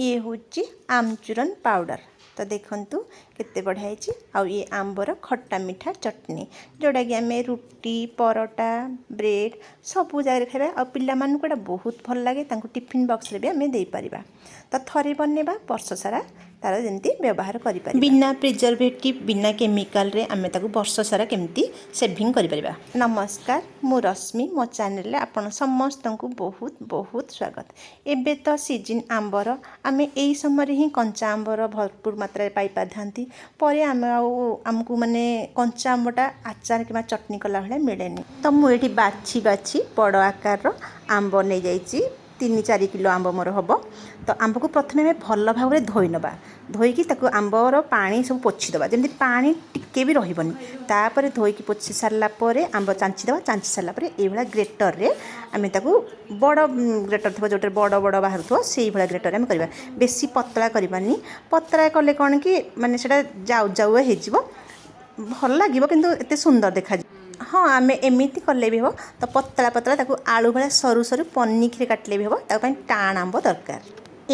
ଇଏ ହେଉଛି ଆମଚୁରନ ପାଉଡ଼ର। ତ ଦେଖନ୍ତୁ କେତେ ବଢ଼ିଆ ହେଇଛି। ଆଉ ଇଏ ଆମ୍ବର ଖଟା ମିଠା ଚଟଣି, ଯେଉଁଟାକି ଆମେ ରୁଟି, ପରଟା, ବ୍ରେଡ଼୍ ସବୁ ଜାଗାରେ ଖାଇବା। ଆଉ ପିଲାମାନଙ୍କୁ ଏଇଟା ବହୁତ ଭଲ ଲାଗେ, ତାଙ୍କୁ ଟିଫିନ୍ ବକ୍ସରେ ବି ଆମେ ଦେଇପାରିବା। ତ ଥରେ ବନେଇବା, ବର୍ଷ ସାରା ତାର ଯେମିତି ବ୍ୟବହାର କରିପାରିବା। ବିନା ପ୍ରିଜରଭେଟିଭ୍, ବିନା କେମିକାଲରେ ଆମେ ତାକୁ ବର୍ଷ ସାରା କେମିତି ସେଭିଂ କରିପାରିବା। ନମସ୍କାର, ମୁଁ ରଶ୍ମି। ମୋ ଚ୍ୟାନେଲରେ ଆପଣ ସମସ୍ତଙ୍କୁ ବହୁତ ବହୁତ ସ୍ୱାଗତ। ଏବେ ତ ସିଜିନ୍ ଆମ୍ବର। ଆମେ ଏଇ ସମୟରେ ହିଁ କଞ୍ଚା ଆମ୍ବର ଭରପୁର ମାତ୍ରାରେ ପାଇପାରିଥାନ୍ତି। ପରେ ଆମେ ଆଉ ଆମକୁ ମାନେ କଞ୍ଚା ଆମ୍ବଟା ଆଚାର କିମ୍ବା ଚଟଣି କଲା ଭଳିଆ ମିଳେନି। ତ ମୁଁ ଏଇଠି ବାଛି ବାଛି ବଡ଼ ଆକାରର ଆମ୍ବ ନେଇଯାଇଛି। 3-4 କିଲୋ ଆମ୍ବ ମୋର ହେବ। ତ ଆମ୍ବକୁ ପ୍ରଥମେ ଆମେ ଭଲ ଭାବରେ ଧୋଇ ନେବା। ଧୋଇକି ତାକୁ ଆମ୍ବର ପାଣି ସବୁ ପୋଛିଦେବା, ଯେମିତି ପାଣି ଟିକେ ବି ରହିବନି। ତାପରେ ଧୋଇକି ପୋଛି ସାରିଲା ପରେ ଆମ୍ବ ଚାଞ୍ଚିଦେବା। ଚାଞ୍ଚି ସାରିଲା ପରେ ଏଇଭଳିଆ ଗ୍ରେଟରରେ ଆମେ ତାକୁ, ବଡ଼ ଗ୍ରେଟର ଥିବ, ଯେଉଁଟାରେ ବଡ଼ ବଡ଼ ବାହାରୁଥିବ, ସେଇଭଳିଆ ଗ୍ରେଟରରେ ଆମେ କରିବା। ବେଶୀ ପତଳା କରିବାନି। ପତଳା କଲେ କ'ଣ କି ମାନେ ସେଇଟା ଯାଉ ଯାଉଆ ହେଇଯିବ। ଭଲ ଲାଗିବ, କିନ୍ତୁ ଏତେ ସୁନ୍ଦର ଦେଖାଯିବ। ହଁ, ଆମେ ଏମିତି କଲେ ବି ହେବ। ତ ପତଳା ପତଳା ତାକୁ ଆଳୁ ଭଳିଆ ସରୁ ସରୁ ପନିକିରେ କାଟିଲେ ବି ହେବ। ତା ପାଇଁ ଟାଣ ଆମ୍ବ ଦରକାର।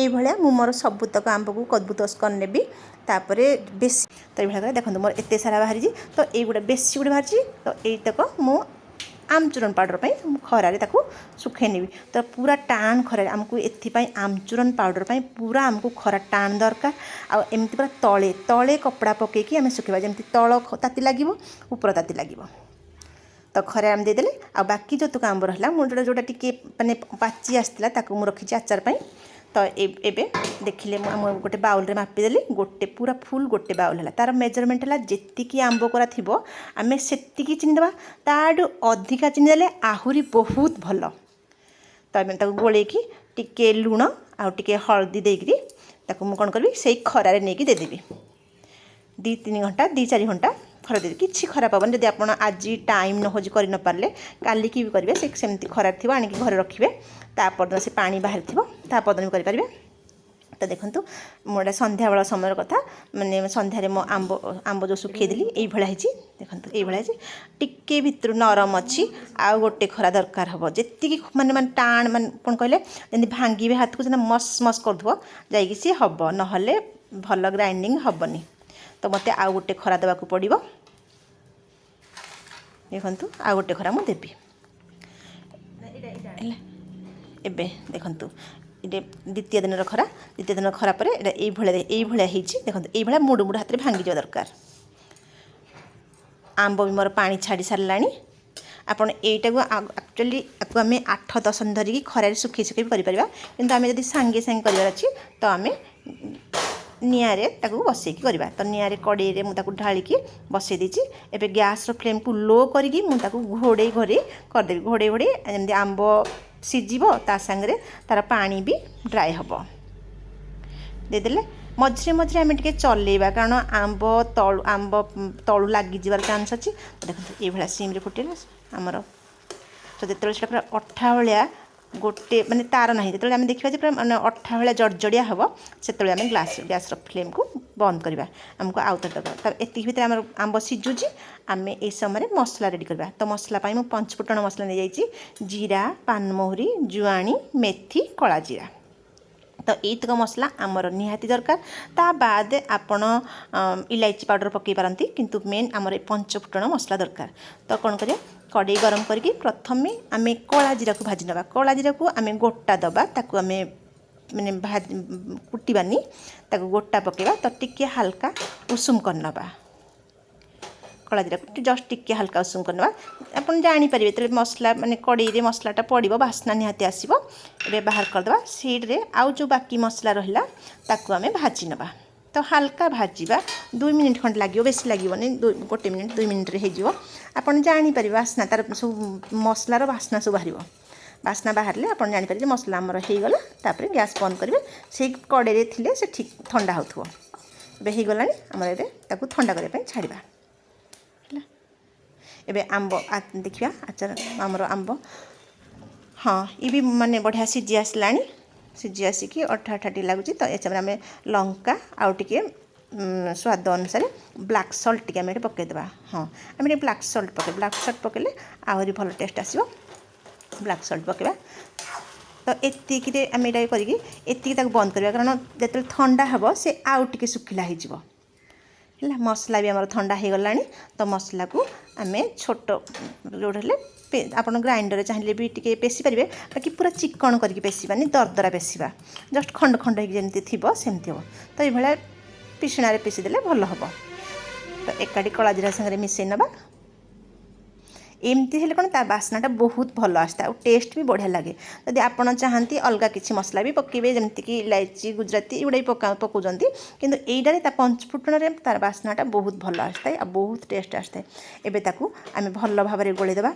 ଏଇଭଳିଆ ମୁଁ ମୋର ସବୁତକ ଆମ୍ବକୁ କଦୁକସ କରିନେବି। ତାପରେ ବେଶୀ ତ ଏଇଭଳିଆ କରି ଦେଖନ୍ତୁ, ମୋର ଏତେ ସାରା ବାହାରିଛି। ତ ଏଇଗୁଡ଼ା ବେଶୀ ଗୁଡ଼େ ବାହାରିଛି। ତ ଏଇତକ ମୁଁ ଆମଚୁରନ ପାଉଡ଼ର ପାଇଁ ମୁଁ ଖରାରେ ତାକୁ ଶୁଖାଇ ନେବି। ତ ପୁରା ଟାଣ ଖରାରେ ଆମକୁ, ଏଥିପାଇଁ ଆମଚୁରନ ପାଉଡ଼ର ପାଇଁ ପୁରା ଆମକୁ ଖରା ଟାଣ ଦରକାର। ଆଉ ଏମିତି ପୁରା ତଳେ ତଳେ କପଡ଼ା ପକାଇକି ଆମେ ଶୁଖାଇବା, ଯେମିତି ତଳ ତାତି ଲାଗିବ, ଉପର ତାତି ଲାଗିବ। ତ ଖରାରେ ଆମେ ଦେଇଦେଲେ। ଆଉ ବାକି ଯେତକ ଆମ୍ବ ରହିଲା, ମୁଁ ଯେଉଁଟା ଯେଉଁଟା ଟିକେ ମାନେ ପାଚି ଆସିଥିଲା, ତାକୁ ମୁଁ ରଖିଛି ଆଚାର ପାଇଁ। ତ ଏବେ ଦେଖିଲେ, ମୁଁ ଆମ ଗୋଟେ ବାଉଲରେ ମାପିଦେଲି। ଗୋଟେ ପୁରା ଫୁଲ୍ ଗୋଟେ ବାଉଲ ହେଲା। ତା'ର ମେଜରମେଣ୍ଟ ହେଲା, ଯେତିକି ଆମ୍ବ କୋରା ଥିବ ଆମେ ସେତିକି ଚିନି ଦେବା। ତାଠୁ ଅଧିକା ଚିନି ଦେଲେ ଆହୁରି ବହୁତ ଭଲ। ତ ଆମେ ତାକୁ ଗୋଳେଇକି ଟିକେ ଲୁଣ ଆଉ ଟିକେ ହଳଦୀ ଦେଇକିରି ତାକୁ ମୁଁ କ'ଣ କରିବି, ସେଇ ଖରାରେ ନେଇକି ଦେଇଦେବି। 2-3 ଘଣ୍ଟା, 2-4 ଘଣ୍ଟା ଖରା ଦେବି। କିଛି ଖରାପ ହେବନି। ଯଦି ଆପଣ ଆଜି ଟାଇମ୍ ନ ହେଉଛି, କରି ନପାରିଲେ, କାଲିକି ବି କରିବେ। ସେ ସେମିତି ଖରାରେ ଥିବ, ଆଣିକି ଘରେ ରଖିବେ, ତା ପରଦିନ ସେ ପାଣି ବାହାରିଥିବ, ତା ପରଦିନ ବି କରିପାରିବେ। ତ ଦେଖନ୍ତୁ, ମୁଁ ଏଇଟା ସନ୍ଧ୍ୟାବେଳ ସମୟର କଥା, ମାନେ ସନ୍ଧ୍ୟାରେ ମୋ ଆମ୍ବ ଯେଉଁ ଶୁଖେଇଦେଲି, ଏଇଭଳିଆ ହେଇଛି। ଦେଖନ୍ତୁ, ଏଇଭଳିଆ ହେଇଛି। ଟିକେ ଭିତରୁ ନରମ ଅଛି, ଆଉ ଗୋଟେ ଖରା ଦରକାର ହେବ। ଯେତିକି ମାନେ ମାନେ ଟାଣ, ମାନେ କ'ଣ କହିଲେ, ଯେମିତି ଭାଙ୍ଗିବେ ହାତକୁ ସେମିତି ମସ୍ ମସ୍ କରୁଥିବ, ଯାଇକି ସିଏ ହେବ। ନହେଲେ ଭଲ ଗ୍ରାଇଣ୍ଡିଙ୍ଗ ହେବନି। ତ ମୋତେ ଆଉ ଗୋଟେ ଖରା ଦେବାକୁ ପଡ଼ିବ। ଦେଖନ୍ତୁ, ଆଉ ଗୋଟେ ଖରା ମୁଁ ଦେବି। ହେଲା, ଏବେ ଦେଖନ୍ତୁ, ଏଇଟା ଦ୍ୱିତୀୟ ଦିନର ଖରା। ଦ୍ୱିତୀୟ ଦିନର ଖରା ପରେ ଏଇଟା ଏଇଭଳିଆ ଏଇଭଳିଆ ହେଇଛି। ଦେଖନ୍ତୁ, ଏଇଭଳିଆ ମୁଡ଼ୁ ମୁଡ଼ୁ ହାତରେ ଭାଙ୍ଗିଯିବା ଦରକାର। ଆମ୍ବ ବି ମୋର ପାଣି ଛାଡ଼ି ସାରିଲାଣି। ଆପଣ ଏଇଟାକୁ ଆକ୍ଚୁଆଲି ଆକୁ ଆମେ 8-10 ଦିନ ଧରିକି ଖରାରେ ଶୁଖେଇ ଶୁଖେଇ ବି କରିପାରିବା। କିନ୍ତୁ ଆମେ ଯଦି ସାଙ୍ଗେ ସାଙ୍ଗେ କରିବାର ଅଛି, ତ ଆମେ ନିଆଁରେ ତାକୁ ବସେଇକି କରିବା। ତ ନିଆଁରେ କଡ଼େଇରେ ମୁଁ ତାକୁ ଢାଳିକି ବସେଇ ଦେଇଛି। ଏବେ ଗ୍ୟାସ୍ର ଫ୍ଲେମ୍କୁ ଲୋ କରିକି ମୁଁ ତାକୁ ଘୋଡ଼େଇ ଘୋଡ଼େଇ କରିଦେବି। ଘୋଡ଼େଇ ଘୋଡ଼େଇ ଯେମିତି ଆମ୍ବ ସିଝିବ, ତା ସାଙ୍ଗରେ ତା'ର ପାଣି ବି ଡ୍ରାଏ ହେବ। ଦେଇଦେଲେ ମଝିରେ ମଝିରେ ଆମେ ଟିକେ ଚଲେଇବା, କାରଣ ଆମ୍ବ ତଳୁ ଲାଗିଯିବାର ଚାନ୍ସ ଅଛି। ତ ଦେଖନ୍ତୁ, ଏଇଭଳିଆ ସିମ୍ରେ ଫୁଟିଲା ଆମର। ତ ଯେତେବେଳେ ସେଇଟା ପୁରା ଅଠା ଭଳିଆ ଗୋଟେ ମାନେ ତାର ନାହିଁ, ଯେତେବେଳେ ଆମେ ଦେଖିବା ଯେ ପୁରା ମାନେ ଅଠା ଭଳିଆ ଜଡ଼ଜଡ଼ିଆ ହେବ, ସେତେବେଳେ ଆମେ ଗ୍ୟାସ୍ର ଫ୍ଲେମ୍କୁ ବନ୍ଦ କରିବା। ଆମକୁ ଆଉ ଥରେ ଦରକାର। ତ ଏତିକି ଭିତରେ ଆମର ଆମ୍ବ ସିଝୁଛି। ଆମେ ଏଇ ସମୟରେ ମସଲା ରେଡ଼ି କରିବା। ତ ମସଲା ପାଇଁ ମୁଁ ପଞ୍ଚଫୁଟଣ ମସଲା ନେଇଯାଇଛି: ଜିରା, ପାନମହୁରି, ଜୁଆଣି, ମେଥି, କଳା ଜିରା। ତ ଏଇତକ ମସଲା ଆମର ନିହାତି ଦରକାର। ତା ବାଦ ଆପଣ ଇଲାଇଚି ପାଉଡ଼ର ପକାଇ ପାରନ୍ତି, କିନ୍ତୁ ମେନ୍ ଆମର ଏ ପଞ୍ଚଫୁଟଣ ମସଲା ଦରକାର। ତ କ'ଣ କରିବା? କଡ଼େଇ ଗରମ କରିକି ପ୍ରଥମେ ଆମେ କଳା ଜିରାକୁ ଭାଜି ନେବା। କଳା ଜିରାକୁ ଆମେ ଗୋଟା ଦେବା, ତାକୁ ଆମେ ମାନେ କୁଟିବାନି, ତାକୁ ଗୋଟା ପକାଇବା। ତ ଟିକିଏ ହାଲକା ଉଷୁମ କରିନେବା। କଳା ଜିରାକୁ ଜଷ୍ଟ ଟିକିଏ ହାଲକା ଉଷୁମ କରିନେବା। ଆପଣ ଜାଣିପାରିବେ, ଯେତେବେଳେ ମସଲା ମାନେ କଡ଼େଇରେ ମସଲାଟା ପଡ଼ିବ, ବାସ୍ନା ନିହାତି ଆସିବ। ଏବେ ବାହାର କରିଦେବା। ସେଇଥିରେ ଆଉ ଯେଉଁ ବାକି ମସଲା ରହିଲା, ତାକୁ ଆମେ ଭାଜି ନେବା। ତ ହାଲକା ଭାଜିବା, 2 ମିନିଟ୍ ଖଣ୍ଡେ ଲାଗିବ, ବେଶୀ ଲାଗିବନି। 1 ମିନିଟ୍, 2 ମିନିଟ୍ରେ ହେଇଯିବ। ଆପଣ ଜାଣିପାରିବେ, ବାସ୍ନା ତାର ସବୁ ମସଲାର ବାସ୍ନା ସବୁ ବାହାରିବ। ବାସ୍ନା ବାହାରିଲେ ଆପଣ ଜାଣିପାରିବେ ଯେ ମସଲା ଆମର ହେଇଗଲା। ତାପରେ ଗ୍ୟାସ୍ ବନ୍ଦ କରିବେ। ସେଇ କଡ଼େଇରେ ଥିଲେ ସେ ଠିକ୍ ଥଣ୍ଡା ହେଉଥିବ। ଏବେ ହେଇଗଲାଣି ଆମର। ଏବେ ତାକୁ ଥଣ୍ଡା କରିବା ପାଇଁ ଛାଡ଼ିବା। ହେଲା, ଏବେ ଆମ୍ବ ଦେଖିବା। ଆଚାର ଆମର ଆମ୍ବ, ହଁ, ଇଏ ବି ମାନେ ବଢ଼ିଆ ସିଝି ଆସିଲାଣି। ସିଝି ଆସିକି ଅଠା ଅଠା ଟିକେ ଲାଗୁଛି। ତ ଏ ସମୟରେ ଆମେ ଲଙ୍କା ଆଉ ଟିକେ ସ୍ୱାଦ ଅନୁସାରେ ବ୍ଲାକ୍ ସଲ୍ଟ ଟିକେ ଆମେ ଏଠି ପକାଇଦେବା। ହଁ, ଆମେ ଟିକେ ବ୍ଲାକ୍ ସଲ୍ଟ ପକାଇବା। ବ୍ଲାକ୍ ସଲ୍ଟ ପକାଇଲେ ଆହୁରି ଭଲ ଟେଷ୍ଟ ଆସିବ। ବ୍ଲାକ୍ ସଲ୍ଟ ପକାଇବା। ତ ଏତିକିରେ ଆମେ ଏଇଟା କରିକି ଏତିକି ତାକୁ ବନ୍ଦ କରିବା, କାରଣ ଯେତେବେଳେ ଥଣ୍ଡା ହେବ ସେ ଆଉ ଟିକେ ଶୁଖିଲା ହେଇଯିବ। ହେଲା, ମସଲା ବି ଆମର ଥଣ୍ଡା ହେଇଗଲାଣି। ତ ମସଲାକୁ ଆମେ ଛୋଟ ଯେଉଁଟା ହେଲେ ଆପଣ ଗ୍ରାଇଣ୍ଡରରେ ଚାହିଁଲେ ବି ଟିକେ ପେଶି ପାରିବେ। ବାକି ପୁରା ଚିକଣ କରିକି ପେଶିବାନି, ଦରଦରା ପେଶିବା, ଜଷ୍ଟ ଖଣ୍ଡ ଖଣ୍ଡ ହେଇକି ଯେମିତି ଥିବ ସେମିତି ହେବ। ତ ଏଇଭଳିଆ ପିସିଣାରେ ପିଶିଦେଲେ ଭଲ ହେବ। ତ ଏକାଠି କଳା ଜିରା ସାଙ୍ଗରେ ମିଶାଇ ନେବା। ଏମିତି ହେଲେ କ'ଣ ତା ବାସ୍ନାଟା ବହୁତ ଭଲ ଆସିଥାଏ ଆଉ ଟେଷ୍ଟ ବି ବଢ଼ିଆ ଲାଗେ। ଯଦି ଆପଣ ଚାହାନ୍ତି, ଅଲଗା କିଛି ମସଲା ବି ପକାଇବେ, ଯେମିତିକି ଇଲାଇଚି, ଗୁଜୁରାତି, ଏଗୁଡ଼ା ବି ପକାଉଛନ୍ତି। କିନ୍ତୁ ଏଇଟାରେ ତା ପଞ୍ଚଫୁଟଣରେ ତାର ବାସ୍ନାଟା ବହୁତ ଭଲ ଆସିଥାଏ ଆଉ ବହୁତ ଟେଷ୍ଟ ଆସିଥାଏ। ଏବେ ତାକୁ ଆମେ ଭଲ ଭାବରେ ଗୋଳେଇ ଦେବା,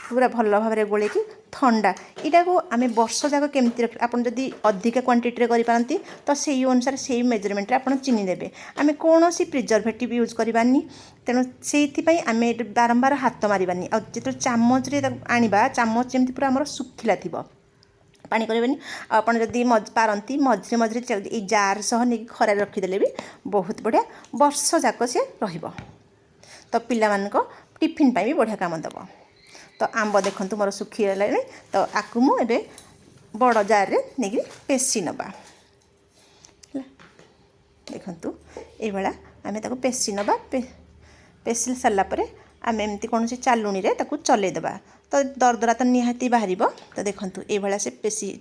ପୁରା ଭଲ ଭାବରେ ଗୋଳେଇକି ଥଣ୍ଡା। ଏଇଟାକୁ ଆମେ ବର୍ଷ ଯାକ କେମିତି ରଖିବା? ଆପଣ ଯଦି ଅଧିକା କ୍ୱାଣ୍ଟିଟିରେ କରିପାରନ୍ତି, ତ ସେଇ ଅନୁସାରେ, ସେଇ ମେଜରମେଣ୍ଟରେ ଆପଣ ଚିନି ଦେବେ। ଆମେ କୌଣସି ପ୍ରିଜରଭେଟିଭ୍ ୟୁଜ୍ କରିବାନି, ତେଣୁ ସେଇଥିପାଇଁ ଆମେ ଏଠି ବାରମ୍ବାର ହାତ ମାରିବାନି। ଆଉ ଯେତେବେଳେ ଚାମଚରେ ତାକୁ ଆଣିବା, ଚାମଚ ଯେମିତି ପୁରା ଆମର ଶୁଖିଲା ଥିବ, ପାଣି କରିବେନି। ଆଉ ଆପଣ ଯଦି ପାରନ୍ତି, ମଝିରେ ମଝିରେ ଏଇ ଜାର୍ ସହ ନେଇକି ଖରାରେ ରଖିଦେଲେ ବି ବହୁତ ବଢ଼ିଆ, ବର୍ଷ ଯାକ ସେ ରହିବ। ତ ପିଲାମାନଙ୍କ ଟିଫିନ୍ ପାଇଁ ବି ବଢ଼ିଆ କାମ ଦେବ। ତ ଆମ୍ବ ଦେଖନ୍ତୁ, ମୋର ଶୁଖିଗଲାଣି। ତ ଆକୁ ମୁଁ ଏବେ ବଡ଼ ଜାର୍ରେ ନେଇକିରି ପେଶି ନେବା। ହେଲା, ଦେଖନ୍ତୁ, ଏଇଭଳିଆ ଆମେ ତାକୁ ପେଶି ନେବା। ପେଶି ସାରିଲା ପରେ ଆମେ ଏମିତି କୌଣସି ଚାଲୁଣିରେ ତାକୁ ଚଲେଇ ଦେବା। ତ ଦରଦରା ତ ନିହାତି ବାହାରିବ। ତ ଦେଖନ୍ତୁ, ଏଇଭଳିଆ ସେ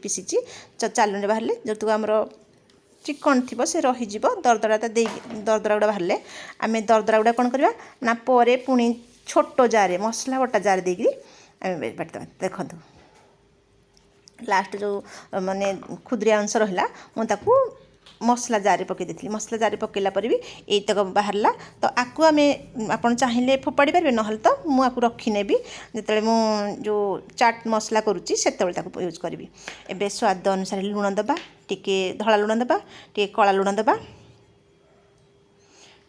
ପିସିଛି। ଚାଲୁଣିରେ ବାହାରିଲେ ଯେହେତୁ ଆମର ଚିକଣ ଥିବ, ସେ ରହିଯିବ। ଦରଦରା ତ ଦେଇକି ଦରଦରା ଗୁଡ଼ା ବାହାରିଲେ ଆମେ ଦରଦରା ଗୁଡ଼ା କ'ଣ କରିବା ନା ପରେ ପୁଣି ଛୋଟ ଜାରେ, ମସଲା ବଟା ଜାରେ ଦେଇକିରି ଆମେ ବାଟିଦେବା। ଦେଖନ୍ତୁ, ଲାଷ୍ଟ ଯେଉଁ ମାନେ ଖୁଦୁରିଆ ଅଂଶ ରହିଲା, ମୁଁ ତାକୁ ମସଲା ଜାରେ ପକାଇ ଦେଇଥିଲି। ମସଲା ଜାରେ ପକାଇଲା ପରେ ବି ଏଇତକ ବାହାରିଲା। ତ ଆକୁ ଆମେ ଆପଣ ଚାହିଁଲେ ଫୋପାଡ଼ି ପାରିବେ, ନହେଲେ ତ ମୁଁ ଆକୁ ରଖିନେବି। ଯେତେବେଳେ ମୁଁ ଯେଉଁ ଚାଟ୍ ମସଲା କରୁଛି, ସେତେବେଳେ ତାକୁ ୟୁଜ୍ କରିବି। ଏବେ ସ୍ୱାଦ ଅନୁସାରେ ଲୁଣ ଦେବା। ଟିକେ ଧଳା ଲୁଣ ଦେବା, ଟିକେ କଳା ଲୁଣ ଦେବା।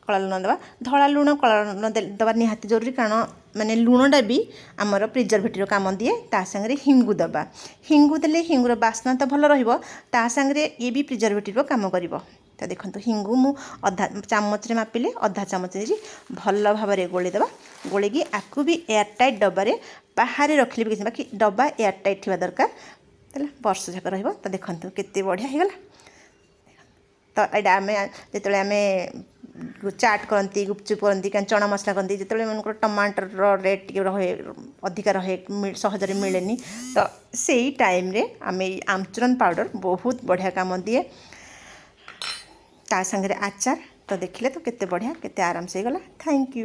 କଳା ଲୁଣ ଦେବା, ଧଳା ଲୁଣ, କଳା ଲୁଣ ଦେବା ନିହାତି ଜରୁରୀ, କାରଣ ମାନେ ଲୁଣଟା ବି ଆମର ପ୍ରିଜରଭେଟିଭର କାମ ଦିଏ। ତା ସାଙ୍ଗରେ ହିଙ୍ଗୁ ଦେବା। ହିଙ୍ଗୁ ଦେଲେ ହିଙ୍ଗୁର ବାସ୍ନା ତ ଭଲ ରହିବ, ତା ସାଙ୍ଗରେ ଇଏ ବି ପ୍ରିଜରଭେଟିଭର କାମ କରିବ। ତ ଦେଖନ୍ତୁ, ହିଙ୍ଗୁ ମୁଁ ଅଧା ଚାମଚରେ ମାପିଲେ ଅଧା ଚାମଚ ଦେଇଛି। ଭଲ ଭାବରେ ଗୋଳେଇ ଦେବା। ଗୋଳେଇକି ଆକୁ ବି ଏୟାର ଟାଇଟ୍ ଡବାରେ ବାହାରେ ରଖିଲେ ବି କିଛି, ବାକି ଡବା ଏୟାର ଟାଇଟ୍ ଥିବା ଦରକାର। ହେଲା, ବର୍ଷ ଯାକ ରହିବ। ତ ଦେଖନ୍ତୁ, କେତେ ବଢ଼ିଆ ହେଇଗଲା। ତ ଏଇଟା ଆମେ ଯେତେବେଳେ ଆମେ ଚାଟ୍ କରନ୍ତି, ଗୁପଚୁପ୍ କରନ୍ତି, କାରଣ ଚଣା ମସଲା କରନ୍ତି, ଯେତେବେଳେ ମନେକର ଟମାଟରର ରେଟ୍ ଟିକେ ରହେ, ଅଧିକା ରହେ, ସହଜରେ ମିଳେନି, ତ ସେଇ ଟାଇମ୍ରେ ଆମେ ଏଇ ଆମଚୁରନ୍ ପାଉଡ଼ର ବହୁତ ବଢ଼ିଆ କାମ ଦିଏ। ତା ସାଙ୍ଗରେ ଆଚାର। ତ ଦେଖିଲେ ତ, କେତେ ବଢ଼ିଆ, କେତେ ଆରାମସେ ହେଇଗଲା। Thank you.